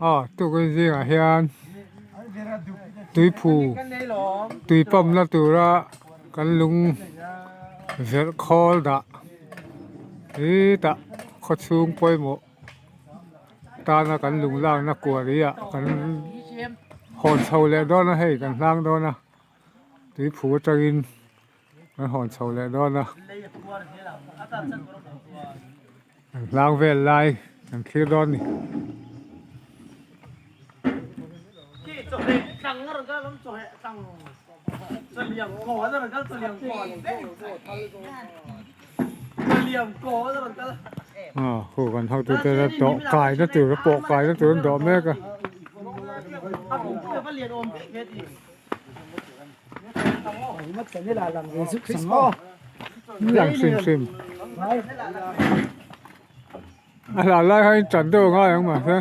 Aw tukin zingah hian tuiphu tui pump na tura kan lung verh khawl dah hetah khaw chhung pawimawh tana kan lung lakna kuari ah kan hawn chho leh dawn a hei kan hlang dawn a tuiphu atangin kan hawn chho leh dawn a kan hlang vel lai kan thlir dawn a ni. Aw khu kan hotu te la dawh kai na tur a pawh kai na tur an dawh mek a. Lang hrim hrim a hlan lai khan in chan deuh a ngai ang mahse.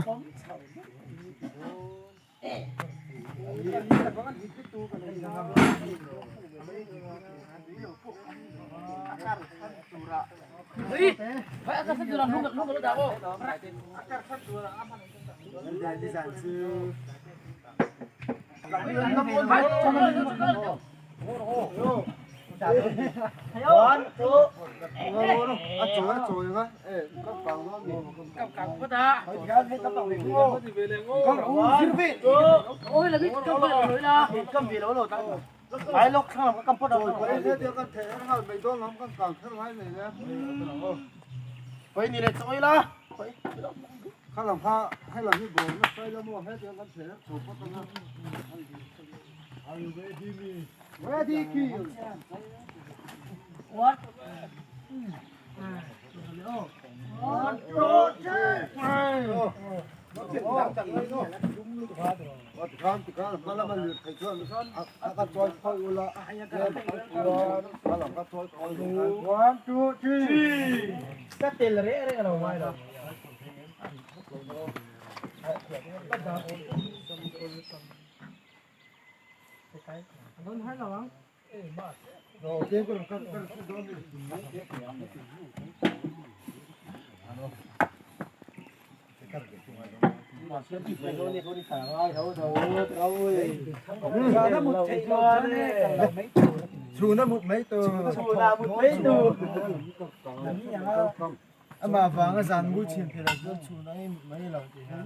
Amah vanga zan mu chhin thei lo chuan chhun ang i mut mai lo tih hi.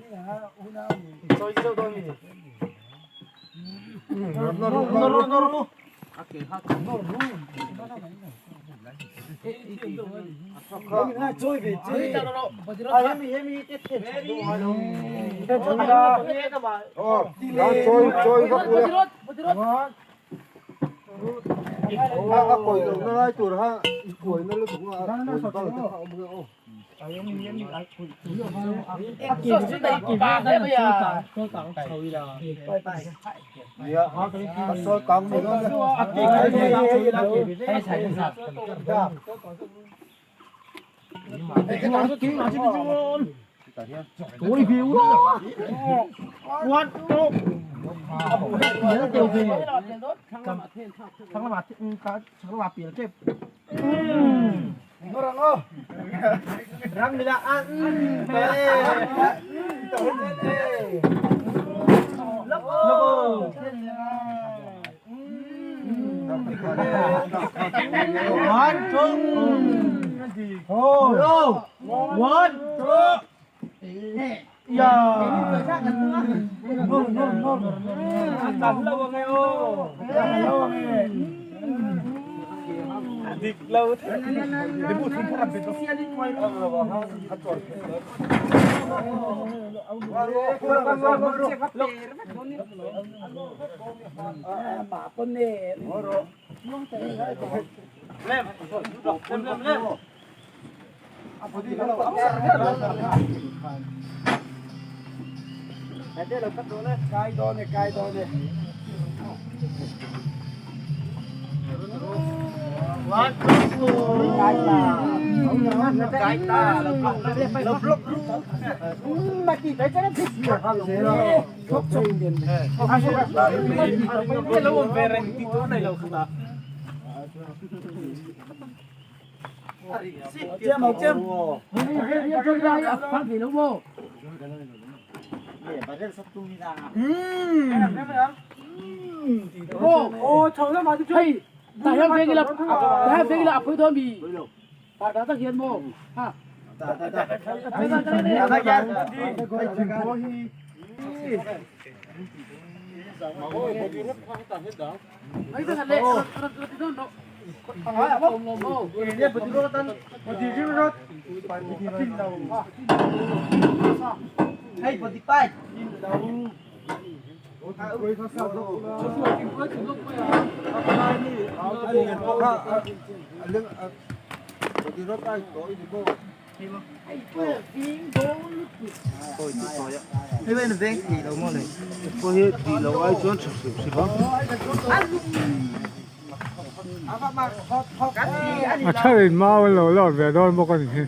A thalin mau an lo lawr ve dawn bawk a ni hi.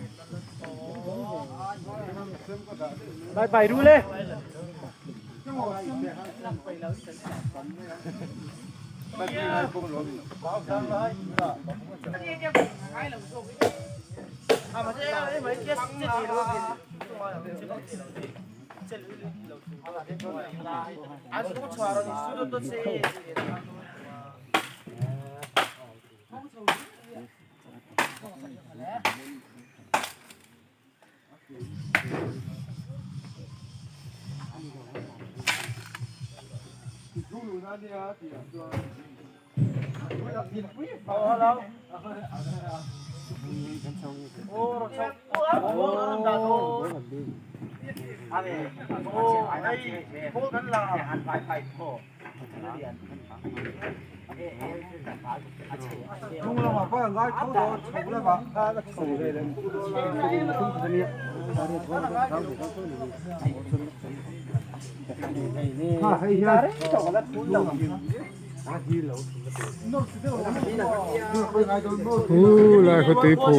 Hu lai khaw tuiphu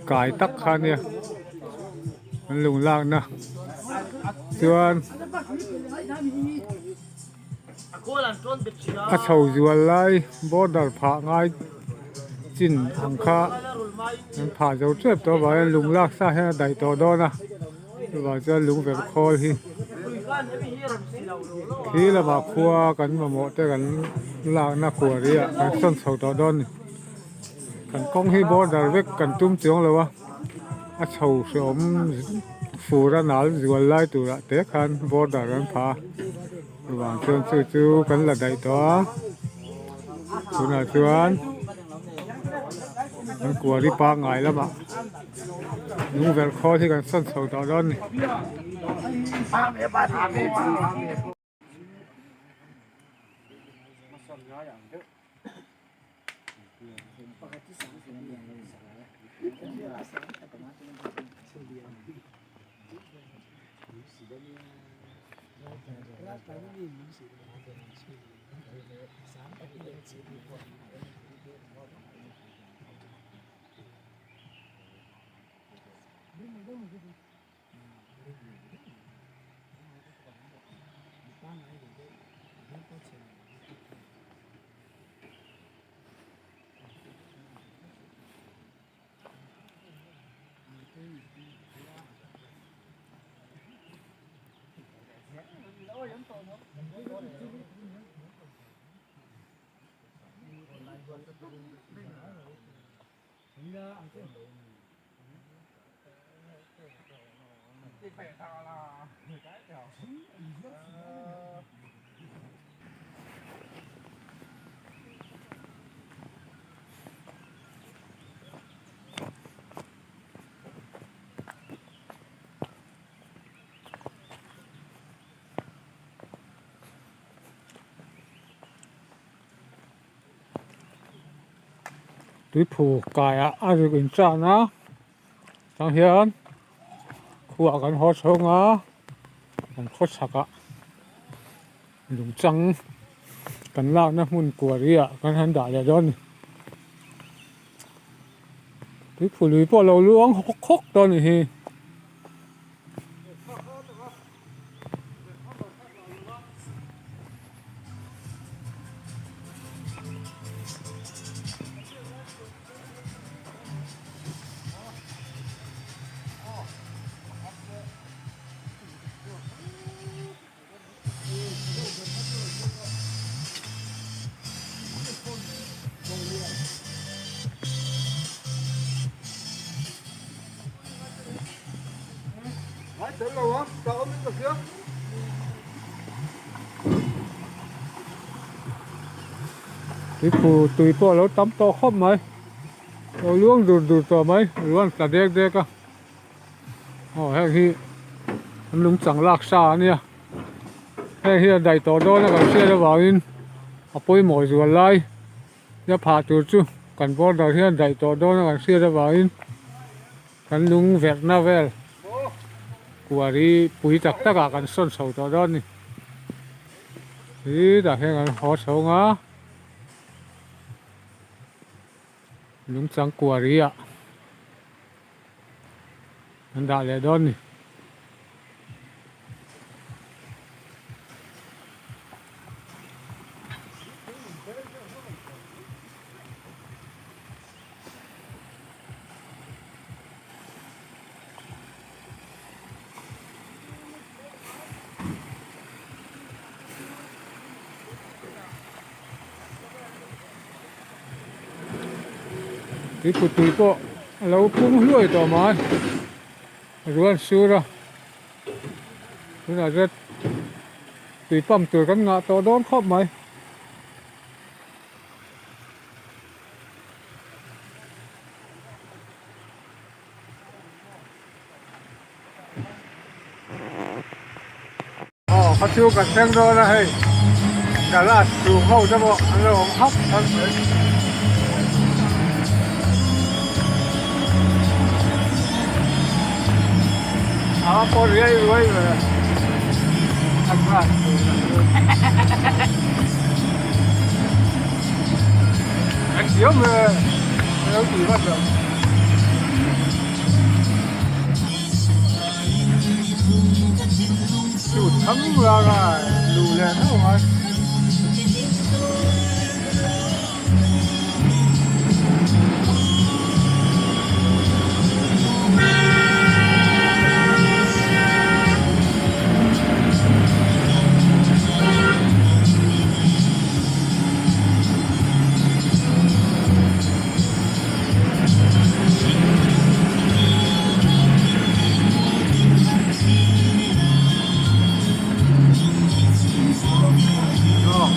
kai tak kha nia an lung lakna chuan a chho zual lai border phah ngai chin ang kha an phah zo tep tawh avangin lung lak sa hian a daih tawh dawn a chuvang chuan lung verh khawl hi khi lamah khua kan mamawh te kan lakna kuari ah kan sawn chho tawh dawn a ni kan kawng hi border vek kan tum chuang lo a. A chho hreawm fur a nal zual lai turah te khan border an pha a chuvang chuan chu chu kan la daih tawh a tunah chuan kan kuari pangngai lamah lungverh khawl hi kan sawn chho tawh dawn a ni. Tuiphu kaiah a rik in tan a tang hian khuah kan haw chhawng a kan khaw chhakah lungchang kan lakna hmun kuari ah kan han dah leh dawn a ni tuiphu lui pawh a lo luang hawk hawk dawn a ni hi. Tuiphu tui pawh a lo tam tawh khawp mai lo luang dur dur tawh mai a luang tla dek dek a aw heng hi an lungchang lak sa a nia heng hi a daih tawh dawn a kan hriat avangin a pawimawh zual lai nia phah tur chu kan border hian daih tawh dawn a kan hriat avangin. Kan lung verhna vel kuar hi pui tak tak ah kan sawn chho tawh dawn a ni. Hetah hian kan haw chho ang a, lungchang kuar hi ah kan dah leh dawn a ni. Tuiput tui pawh a lo pung hluai tawh mai a rual sur a tunah zet tui pump tur kan ngah tawh dawn khawp mai. Aw khaw chu kan thleng dawn a hei garage chung ho te pawh an lo awm hap hap mai. A pawh riai ruai ve a garage Anh thiếu mà Nó chỉ bắt được Chuột thấm ra là lù lên không anh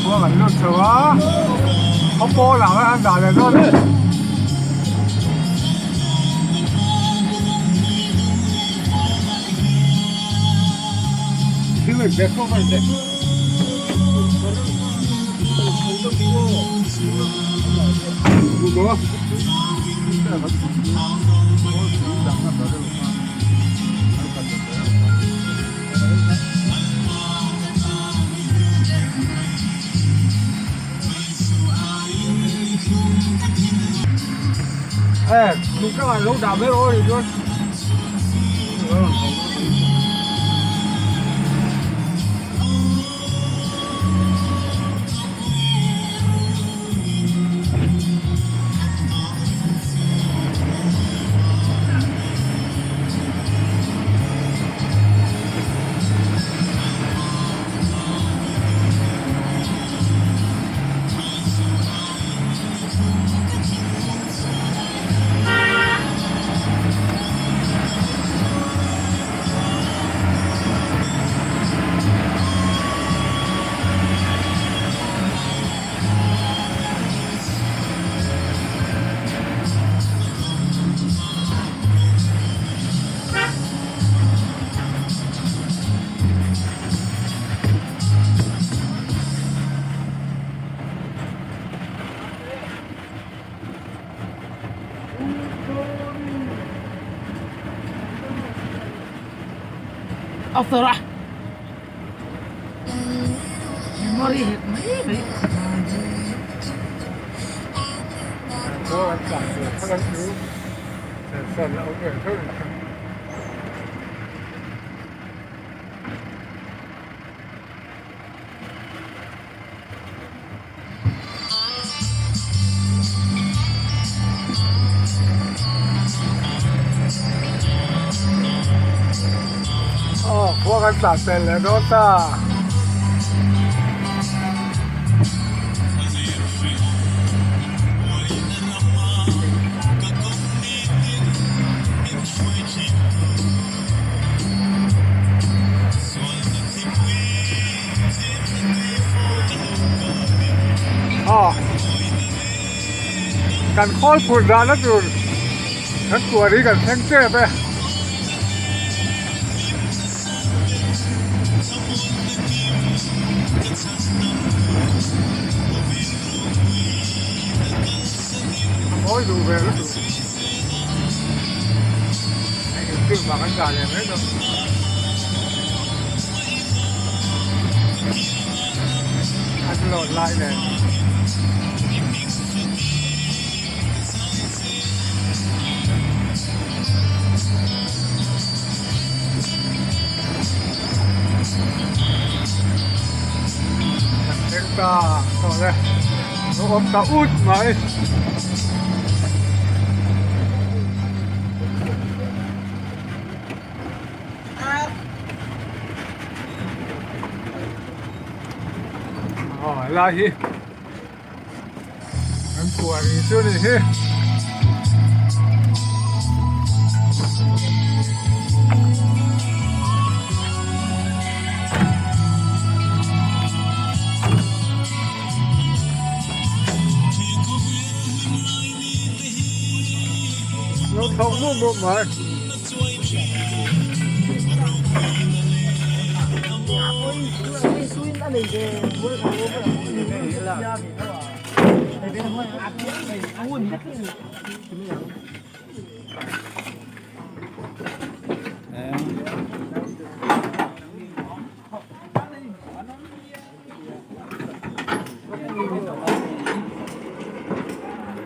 Khua kan lut chho a khaw pawl ah khan dah leh dawn a ni. Aw khua kan tlan pel leh dawn ta. Kan khawl phur dahna tur kan kuar hi kan thleng tep e. A mawi duh ve lutuk. Hei youtube ah kan dah leh mai dawn. An lawt lai nen. Kan thleng ta tawh le. Lo awm ta ut mai. Aw helai hi an quarry chu a ni hi. Lo thawk mup mup mai.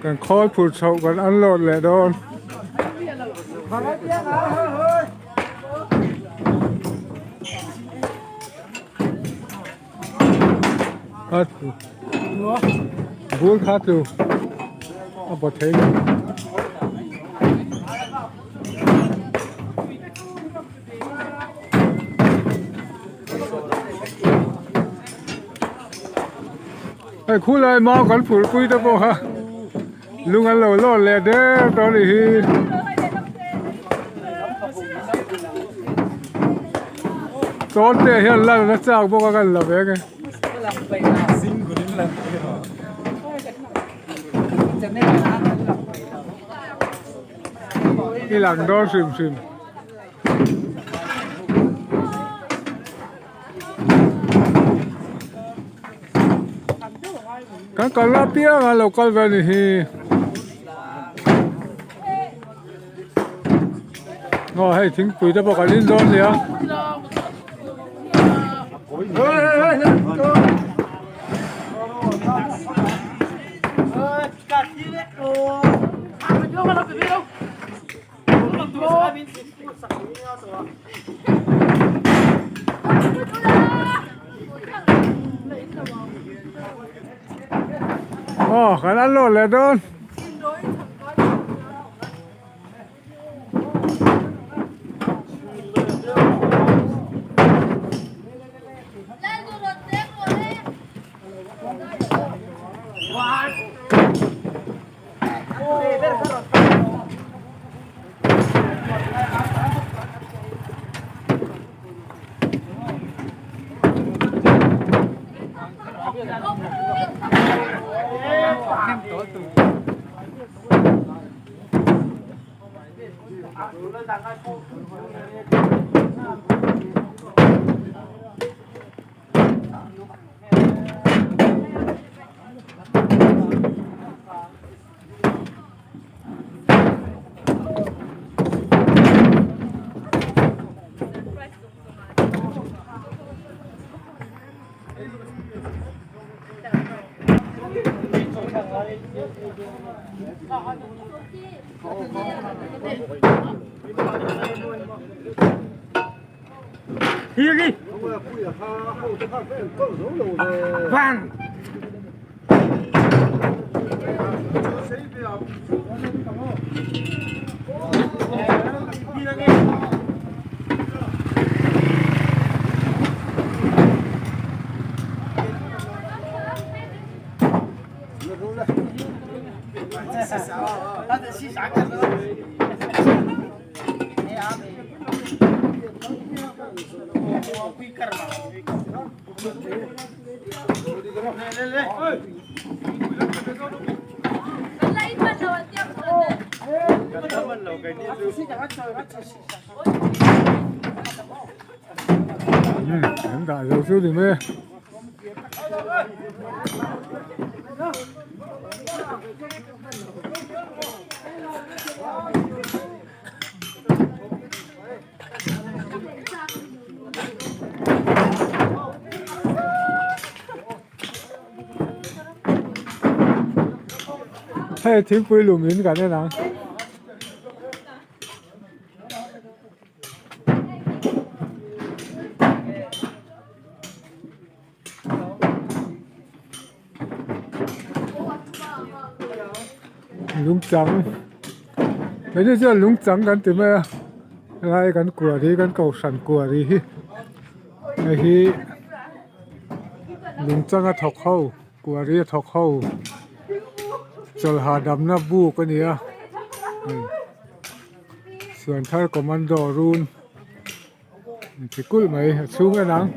Kan khawl phur chhoh kan unload leh dawn. Bul kha chu a baw thei lo. Hei khulai mau kan phurpui te pawh kha lung an lo lawt leh der tawh a nih hi. Tawn te hian lan a chak bawk a kan la ve nge. I lang dawn hrim hrim. Kan kal apiang a lo kal ve a ni hi. Aw hei thingpui te pawh kan in dawn nia. Aw kan an lawh leh dawn. An dah zo chu ni mai a. Hei thingpui lum in kan en ang. Lungchang hei chuan lungchang kan ti mai a helai kan kuari kan kohhran kuari hi hei hi lungchang a thawk ho kuari a thawk ho chawlh hahdamna buk a ni a Suanthar commando run Ti kulh mai a chhung en ang.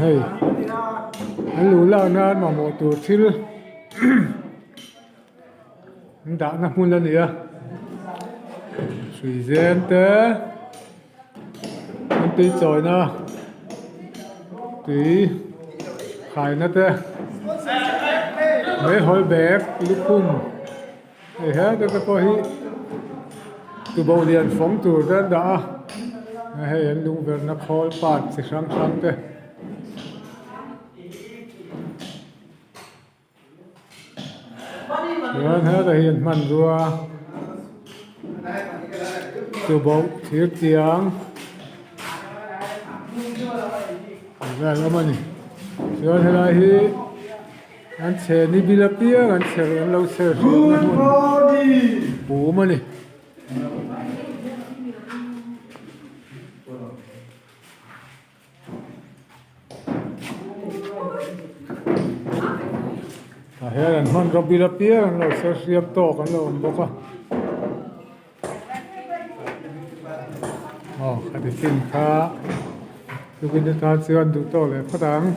Hei an luh lak nan mamawh tur thil an dahna hmun a ni a hrui zem te an tui chawina tui khaina te meihawl bag lukhum hei he te te pawh hi tuboh lian fawng tur te an dah a hei an lungverhna khawl part chi hrang hrang te. Chuan hetah hian hmanrua tuboh thir chiang vel awm a ni chuan helai hi an chhe ni bil apiang an chher an lo chher hriatna hmun pum a ni. Tah hian an hmanraw bil apiang an lo ser hriam tawk an lo awm bawk a aw khati chin kha tukin atan chuan duh tawk leh phawt ang.